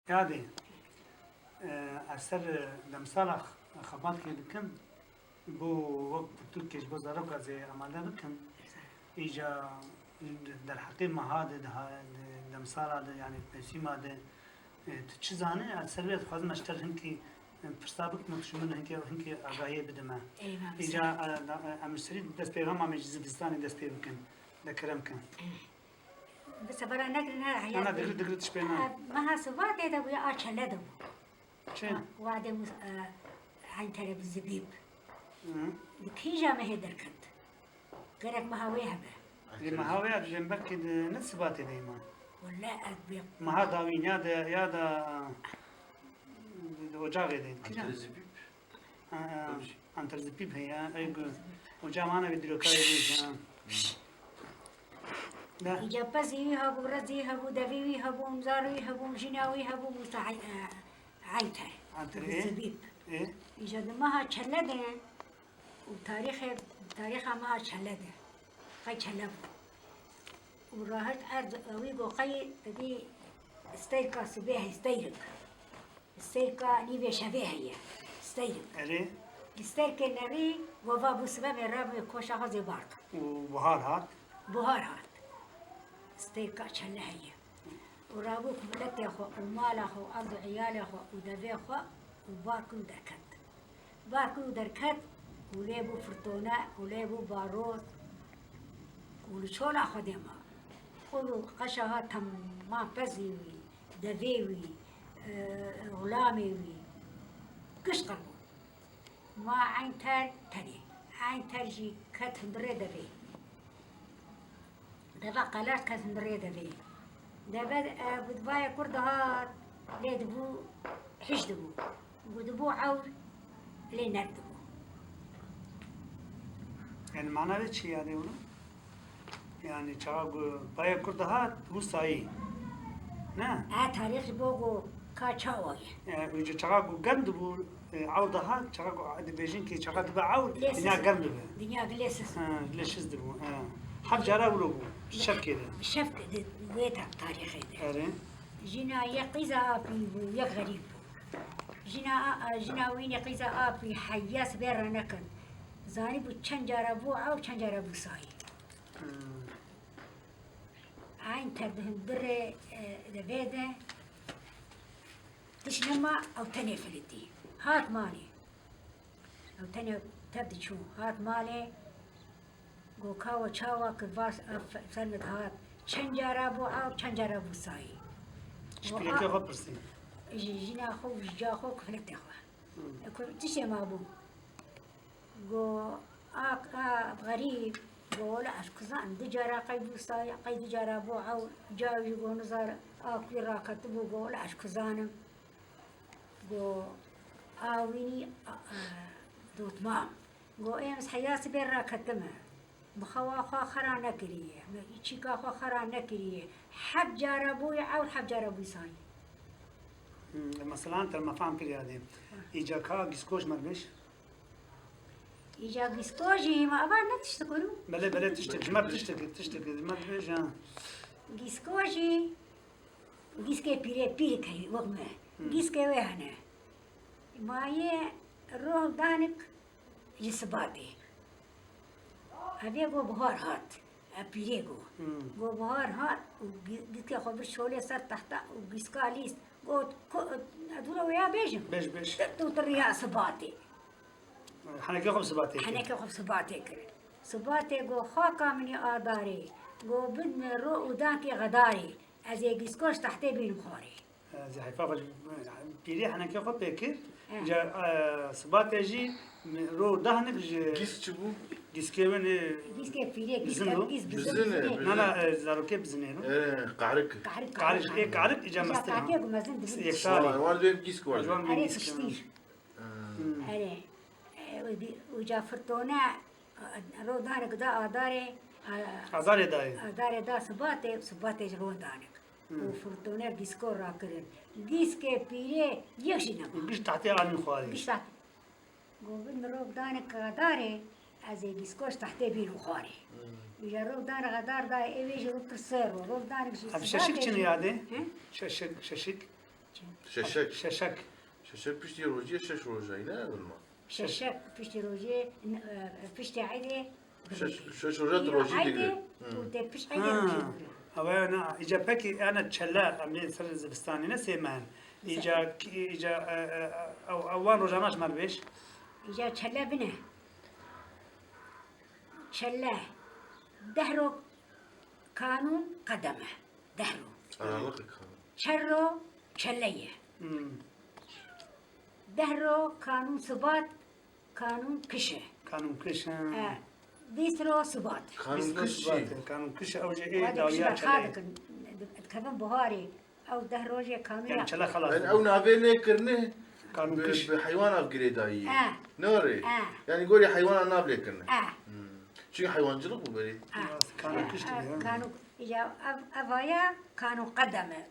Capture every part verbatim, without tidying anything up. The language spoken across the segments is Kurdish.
Yadê, e, ez ser demsala xebatkê dikim, bo wek pirtûkê ji bo zaroka zê amade bikim. Îca derheqê meha de, di ha-, di demsala de, yanî mewsîma de, e, tu çi zanî? Ez ser wê dixwazim ez ji te re hinkî, e, pirsa bikim û tu ji min hinkî, hinkî agahiyê bide me. Eyvallah. Îca, e, da-, e, em ji serî dest pê, hema em ê ji zivistanê dest pê bikin. De kerem kin. Bi sebera negirin her heyat. Ana digri digri tişt pê ne. Meha Sibatê de bûye a çele de bû. Çi? Wadê Mus-, e, Eyntere bi Zibîb. Hı. Di kîja mehê derket. Gerek meha wê hebe. Lê meha wê ya dibên belkî di ne Sibatê de ma. Wele ez bê. Meha dawîn ya de, ya da, e, di ocaxê de. Kîja? Eyntere Zibîb. Ha, ha. Anterzipîb heye, ey gu-, oca mane vê dîroka wê bêje, ha. Da. Îca pezî wî hebû, rezî hebû, devî wî hebû, zarî wî hebû, jîna wî hebû, Musa Ey-, e, Eyter. Anter, e? Zibîb. E? Îca di meha çele de û tarîxê, tarîxa meha çele de. Qey çele bû. Û rahişt erd wî go qey tedî steyka sibê heye, steyrik. Steyka nîvê şevê heye. Steyrik. Erê. Li sterkê nerî we va bû sibebê rabê koşa xwe zê bar kir. Û buhar hat. Buhar hat. Steyka çele heye. Û rabû ku miletê xwe û mala xwe û erd û eyalê xwe û devê xwe û bar kir û derket. Bar kir û derket û lê bû firtone û lê bû baroz û li çola Xwedê ma. Xwe û qeşa ha temam pezî wî, devê wî, e, xulamê wî, giş qir bû. Ma Eynter tenê. Eynter jî ket hundirê devê. Deva qelaş ket hundirê devê. Deve, e, gudvayê kur dihat, lê dibû, hiş dibû. Gudibû ewr, lê nerm dibû. Yani mana vê çi ya de wilo? Yani çaxa ku payê kur dihat, wusayî. Ne? E, tarîx ji bo ku ka çawa ye? E, çaxa ku germ dibû, e, ew dihat, çaxa ku dibêjin ki çaxa dibe ew, Lê dinya siz- germ dibe. Dinya lê siz. Ha, lê siz dibû, ha. Heft cara wilo bû, şevkê de. Şevk di wê ta-, tarîxê de. Erê. Jina yek qîza apî bû, yek xerîb bû. Jina a, a, jina wînê qîza apî heya sibê re nekin. Zanî bû çend cara bû ew, çend cara bû sayî. Hmm. Eynter di hundirê, e, devê de tişt nema, ew tenê filitî. Hat malê. Ew tenê tev diçû. Hat malê. Go ka we çawa kir, va, e, fe-, fermit hat. Çend cara bû ew, çend cara bû sayî. Ji pîrekê xwe pirsî. Ji jina xwe û ji ca xwe û kifletê xwe. Hmm. E, ku tiştê ma bû. Go, a, a, xerîb, go, wele ez kuzan, du cara qey bû say, qey du cara bû ew, ca wî go nizar, a ku wî raketibû, go, wele ez kuzanim. Go, a wînî, a, a, dotmam. Go, êm ez heya sibê raketime. Bi xewa xwe xera nekiriye, me çîka xwe xera nekiriye. Heft cara bûye ew, heft cara bû say. Hmm, mesela te me fam kiriya dê. Îca ka gîskoş me dibêj? Îca gîskoş jî me ava ne tiştik û? Belê, belê, tiştik, ji me tiştik, tiştik, ji me dibêj, ha. Gîskoş jî, gîskê pîrê, pîrik heye, wek me. Hmm. Gîskê wê hene. Maye roh danik ji Sibatê. Evê go buhar hat. E, pîrê go. Hmm. Go buhar hat û gi-, gîskê xwe bir şolê ser tehta û gîska lîst. Got, ko-, ez wilo wêya bêjim. Bêj, bêj. Tir û tir riya Sibatê. Henekê xwe bi Sibatê kir. Henekê xwe bi Sibatê kir. Sibatê go, xaka min ê adarê. Go, bid min ro û dankê xedarê. Ez ê gîskoş tehtê bînim xwarê. Zehîfa xwe ji pîrê henekê xwe pê kir. He. Ca, e, Sibatê jî ro dahnik ji Gîs çi bû? Gîskê wê ne Gîskê pîrê, gîskê bizin o? Gîs bizin, bizin e, bizin e. Bizin. Na, na, e, zarokê bizin e, no? E, qehrik. Qehrik, qehrik, qehrik, ê qehrik, îca mestir, ha. Qehrik û mezin dibin. Yeksa. Wan, wan dibê gîsk wan. Ji wan Erê gîsk, piştî. Ha. Hmm. Erê, e, wê bî, uca firtone, e, ro danik da adarê, e, Azarê dayê. Adarê da Sibatê, Sibatê ji ro danik. Hmm. Û firtone gîsko rakirin. Gîskê pîrê yek jî nema. Giş tahtê anîn xwarê. Giş tahtê. Go bid min rok danik xedarê, ez ê gîskoş tehtê bînim xwarê. Hmm. Îja rok danik xedar dayê, ê wê jî rok kir ser ro. Rok danik jî Ev şeşik çi ne yadê? He? Şeşik, şeşik. Şeşek. Şeşek. Şeşek piştî rojiyê şeş rojayî ne bilma. Şeşek piştî rojiyê, n-, e, piştî eydê. Şeş, şeş roja tu rojî digre. Û te pişt eydê rojî digre. Ew e, na, îca pekî, ene çele, em lê ser zivistanê ne sê meh in. Îca, îca, e, e, ew, ew wan rojana ji me re bêj. Îca çele bine. Çele. Deh ro kanûn qedem e. Deh ro. Aralık kanûn. Çel ro çele ye. Hmm. Deh ro kanûn sibat, kanûn kiş e. Kanûn kiş, ha. E, bîst ro sibat. Kanûn kiş jî. Kanûn kiş ew jî ê dawiya çele. Dikin, dikevin buharê. Ew deh rojê kanûn ya. Yani çele xelas. Yani ew navê lê kirine. Kanûn kiş. Bi heywan av girêdayî. Eh. Nare. Eh. Yani gorî heywana nav lê kirine. Eh. Hmm. Çünkü hayvancılık bu böyle. Eh. Kanûn kiş gibi ya. Kanûn, ya ev, ev aya kanûn qedem e.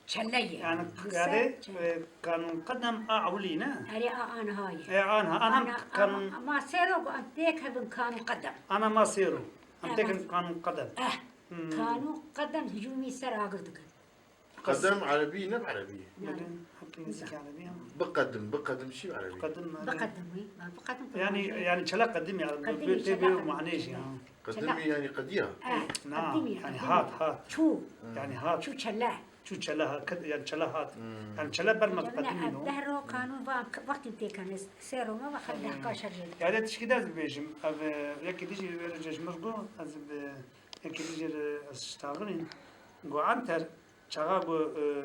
Çele ye. Yani, yani, e, kanûn qedem a ewilî ne? Erê a anha ye. E, anha, anha kanûn. Ama sêro an têk hebin kanûn qedem. Ana ma sêro. An têkin kanûn qedem. Eh. Hmm. Kanûn qedem hicûmî ser agir dikin. Qedem erebî ne bi erebî ye? Belê, heptî nêzîkî erebî ye. Biqedim, biqedim çi bi erebî? Biqedim, erê. Biqedim wî, biqedim. Yani, yani çele qedim ya, tê bê manê jî ya. Qedimî yani qediya? Eh, na, qedimî, yani hat, hat. Çû. Yani hat. Çû çele. Çû çele hat, ked-, yani çele hat. Hmm. Yani çele ber me qedimî no. Deh ro kanûn va, wextî têkene, sê ro me va xel dehka şerjê. Yani tişkî de ez bibêjim, ev, e, yekî dijî wê rojê ji mir got, ez bi, yekî dijî re ez ştaxirîn. Got Anter, çaxa got, e,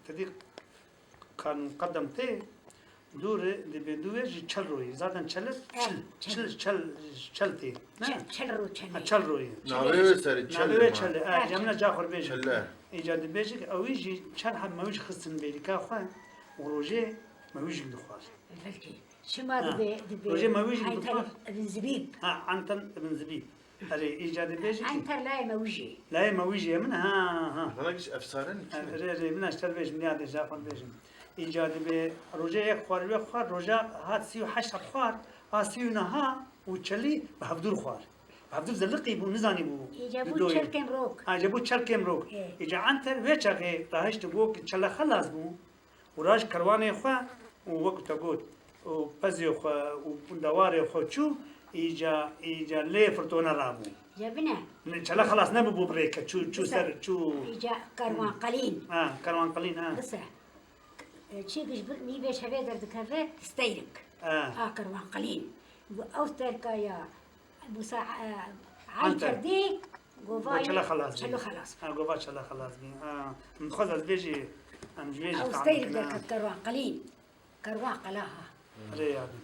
tedî kanûn qedem tê, dû re, dibê dû wê jî çel royî. Zaten çel, çil, çil, çel, çel tê. Ne? Çel, çel ro, çel. Ha, çel royî. Navê wê serê çel. Navê wê çel. Ha, cemine ca xwe bêjin. Çel. Îca dibêjik, ewî jî çel hem mewîj xistin bêrîka xwe û rojê mewîjik dixwar. Belkî. Şima dibê, dibê. Rojê mewîjik dixwar. Ibn Zibîb. Ha, Anter ibn Zibîb. Erê, îca dibêjî kî? Enter layê me wijî. Layê me wijî ye min, ha, ha. Bana giş efsane ne? Erê, erê, min ez te bêjim, niyadê ji xwe bêjim. Îca dibê, roja yek xwar, wê xwar, roja hat sî û heşt hat xwar, a sî û neha û çelî bi hevdûr xwar. Bi hevdûr ziliqî bû, nizanî bû. Îca bû çelkêm rok. Ha, îca bû çelkêm rok. Ê. Îca Enter wê çaxê rahişt û got ki çele xelas bû. Û raş kerwanê xwe û wek te got, û pezê xwe û dewarê xwe çû, îca, îca lê firtone rabû. Ya bine. Ne, çele xelas nebûbû bi rê ke çû, çû ser, çû. Îca kerwan qelîn. Ha, kerwan qelîn, ha. Bise. E, çî giş bir nîvê şevê derdikeve steyrik. Ha. A kerwan qelîn. Bu ew sterka ya, bu sa, e, Anter dî, Gova çele xelas bî. Çelo xelas. Ha, gova çele xelas bî. Ha, min dixwest ez bêjî, em ji vê jî. Ew steyr derket kerwan qelîn. Kerwan qela ha. Rê yani.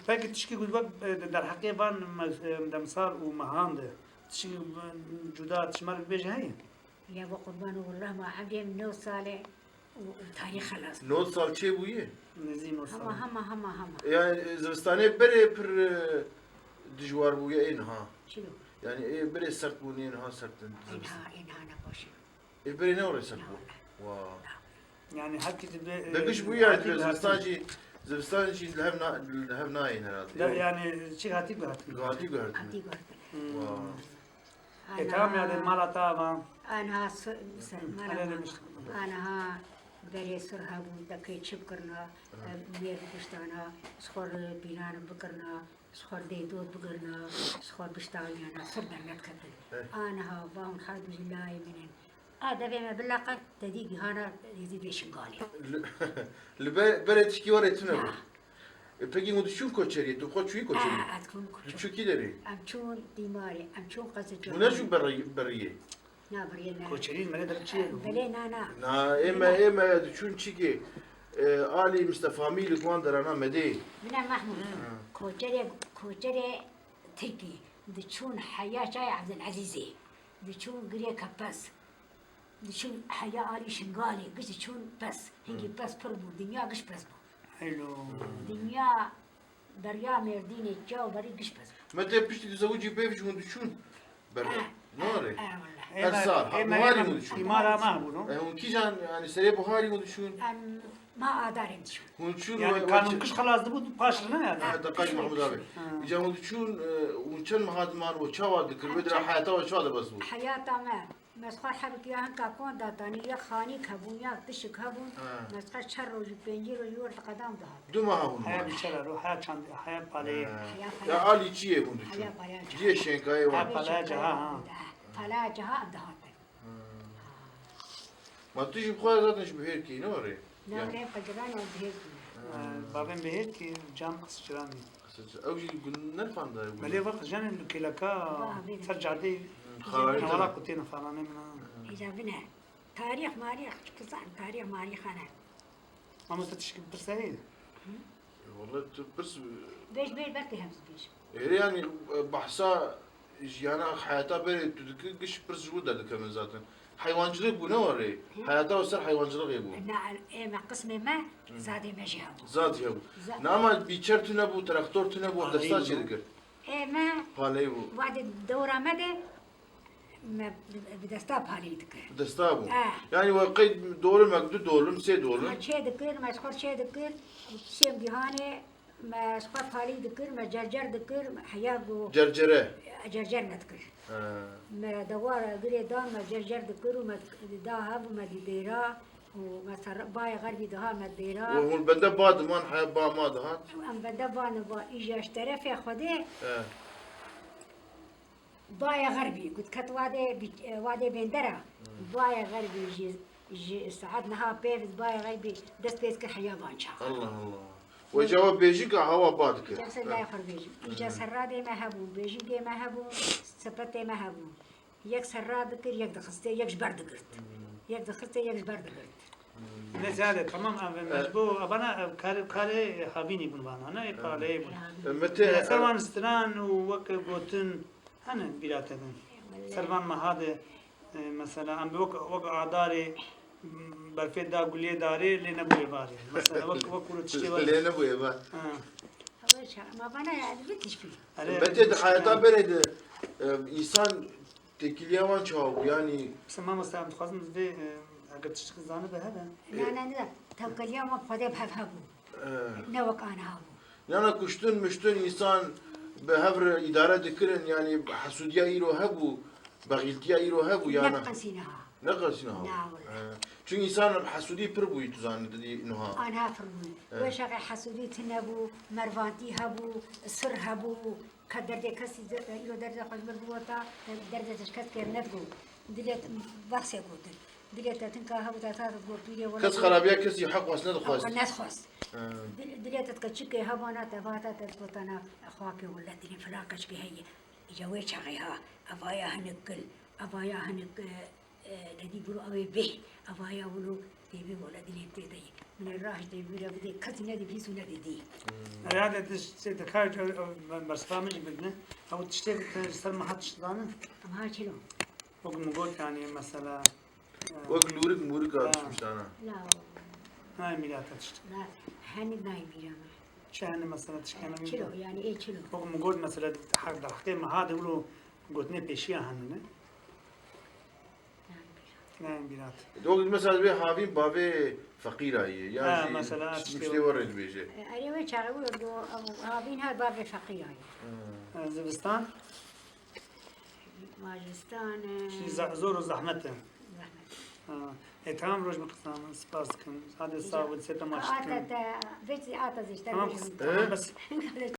Peki tişkî ku wek, e, derheqê van me-, e, demsal û mehan de. Tişkî, e, cuda tişmar bibêje heye? Ya we qurban û wallah ma emrê min nod sal e. Û, û tarîx xelas. Nod sal çêbûye? Nêzî nod sal. Hema, hema, hema, hema. Yani, e, zivistanê berê pir, e, dijwar bûye ê niha. Çilo? Yani, ê berê sert bûn, ê niha sert in. Ê niha, ê niha ne baş in. Ê berê ne were sert bû? Na, wele. Wa. Na. Yani, hetî dibe, e, de giş bûye, yani, zivistan jî, zivistan jî li hev na-, li hev nayên herhalde. De, yani, çi hatî guhertin? Hatî guhertin. Hatî guhertin. Hmm. Wa. E, tamam ya, de mala te ava. Aniha su-, se-, mala ma. Aniha berê sur hebû, dekê çi bikirina, e, mêr bikiştana, ji xwe re bînan bikirina, ji xwe re dê dod bikirina, ji xwe biştawiyana, sur dernediketin. Aniha va hûn herdû jî layê min in. A devê me bileqe, te dî gihana, dî vê şingalê. Li, li be-, berê tişkî warê tune bû. E, pekî hûn diçûn koçeriyê? Tu xwe çûyî koçeriyê? Ha, ez çûm koçeriyê. Tu çû kî derê? Em çûn dîmarê, em çûn qezê. Hûn neçûn beriyê? Na, beriyê ne. Koçerî me ne der çi ye? Belê, na, na. Na, ê me, ê me diçûn çikê, e, alî Mistefa Mîlik wan derana me dê. Bine Mehmûd. Ha. Koçerê, koçerê Tirkî diçûn heya çaya Evdilezîzê. Diçûn girê Kepez. Diçûn heya alî Şingalê, giş diçûn pez. Hingî pez pir bû, dinya giş pez bû. Helo. Dinya beriya Mêrdînê, çaw berî giş pez bû. Me te piştî tu zewicî pê ji hûn diçûn? Ber-, eh, nare. Eh, eh, wallah. Her sal, ha, buharî hûn diçûn? Îmara me bû, no? Eh, hûn kîjan, yani, serê buharî hûn diçûn? Em, ma adarê diçûn. Hûn çûn. Yani, we-, kanûn kiş xelas dibû, paş ne yani? Ha, deqaj Mahmud abi. Ha. Îca hûn diçûn, e, hûn çend meha diman û çawa dikir? Wê dira heyata we çawa dibez bû? Heyata me. Mesxer hebik ya hinka kon datanî, ya xanîk hebûn, ya tişik hebûn. Ha. Mesxer çar rojî, pêncî rojî wer diqedam dihat. Du meha hûn Heya ma. Biçera ro, heya çand, heya paleyê. Ha. Heya Ya pala. alî çiyê hûn diçûn? Heya pala. Ciyê şênkayê Ha, wan. pala ciha, ha. Pala ciha em dihatin. Ma tu jî bi xwe zaten ji bihêrkî ne were? Na were em qediran wan bihêrkî. Bavên bihêrkî cam qisciranî. Ew jî gunner fanda ew. Belê vaqt janên li kêleka Vah, bê. Ser cadeyê Xaranê newala tene. Qutê nexaranê min. Hêja bine. Tarîx marîx, çi kizan tarîx marîx hene. Mamoste tişkî pirse heye. Wala tu pirs Bêj bêj belkî hemz bêj. Êrê yanî behsa jiyana heyata berê tu dikir giş pirs ji bo derdikevin zaten. Heywancilîk bû ne were? Heyata ser heywancilîkê bû. Na ême qismê me, zadê me jî hebû. Zad jî hebû. Za- Na ama bîçer tune bû, traktor tune bû, Paleyî desta bû. çê dikir. Ême Paleyî bû. wadê dewra me de me bi desta palî dikir. Desta bû. Eh. Yani we qey dolim ek du dolim, sê dolim. Me çê dikir, me ji xwe çê dikir, sêm gihanê, me ji xwe palî dikir, me cercer dikir, me heya go Cercere. cercer me dikir. Ha. Me dewara girê dan, me cercer dikir û me da hev û me didêra û me ser bayê xerbî diha me dêra. We hûn bende ba diman, heya ba ma dihat. Em bende ba ne ba, îja ji terefê Xwedê He. Bayê Xerbî, ku diket wadê bî-, wadê Bêndera, Bayê Xerbî ji, ji saet niha pêv Bayê Xerbî dest pê dikir heya van çax. Allah Allah. We cewab bêjî ka hewa ba dikir. Îca ser lay xwe bêjim. Îca serradê me hebû, bêjîngê me hebû, sepetê me hebû. Yek serra dikir, yek dixistê, yek ji ber digirt. Yek dixistê, yek ji ber digirt. Ne ziyade tamam ev mecbû abana ev kar karê havînî bûn vana ne paleyê bûn. E, me tê Ser wan stran û wek gotin hene bîra te bin. Ser van meha de e, mesela em bi wek wek adarê m, berfê da guliyê darê lê nebûye barê. Mesela wek wek kuro tiştê var. Lê nebûye ba. Ha. Ew çax, ma vana ya, bi tişbî. Erê, Me tê di heyata berê de e, însan têkiliya wan çawa bû? Yani Mesela mamoste em dixwazin vê e, eger tiştik zanibe hebe. Na, na, na, tevkeliya wan Xwedê bi hev hebû. e, Ne wek aniha bû. Yana kuştin miştin însan bi hev re îdare dikirin, yani hesûdiya îro hebû, bexîltiya îro hebû yana. Ne qesî niha. Ne qasî niha. Na, wele. He. Çünkü însan hesûdî pir bûyî tu zanî didî niha. Aniha pir bûyî. Evet. Wê şeqê hesûdî tune bû, mervantî hebû, sir hebû. Ka derdê kesî de, îro derdê xwe ji mir biwota, derdê te ji kes kêr nedigot. Dilê te, behsê gotin. Dilê te tinka hebû te ta digot pîrê wele. Kes xerabiya kesî heq wes nedixwest. Xwe nedixwest. He. Dil-, dilê te dike çi kê hebana te vata te digotana xwakê wele dilê filan keçkê heye. Îca wê çaxê ha, evaya hinik kil, evaya hinik, e, e, dedî biro ew ê bê, evaya wilo têbê wele dilê tê de ye. Min ê rah ji têbî re bidê, kesî nedî bihîst û nedî dî. Herhalde diş şey dikar mersifa min jî bidine. Ew tiştê te ji ser min hat tişt dane. Em ha çilo. Wek min got yani mesela. Wek lûrik mûrik a Ha. düşmüş dana. La, Nayê mîra te tişt. la, henî nayê bîra me. Çi hene mesela tişkene min. Çilo, yani ê çilo. Wek min got mesela haq derheqê min ha de wilo gotinê pêşiya hene ne. Nayê mîra te. Dok mesela bir havîn bavê feqîra ye. Ya Ha, jî mesela tiştê tiştê tiştê were dibêje. Erê wê çaxê wilo go, havîn her bavê feqîra ye. Ha, zivistan. Majistan, e, Şî za- zor û zehmet e. Zehmet. Ha. E, tamam roj bi qisa min, spas dikim. Hadi sağ ol, seta maç Ata dikim. te, vê çi ata zî işte. Tamam, Vê qis- çi. tamam, bes. Vê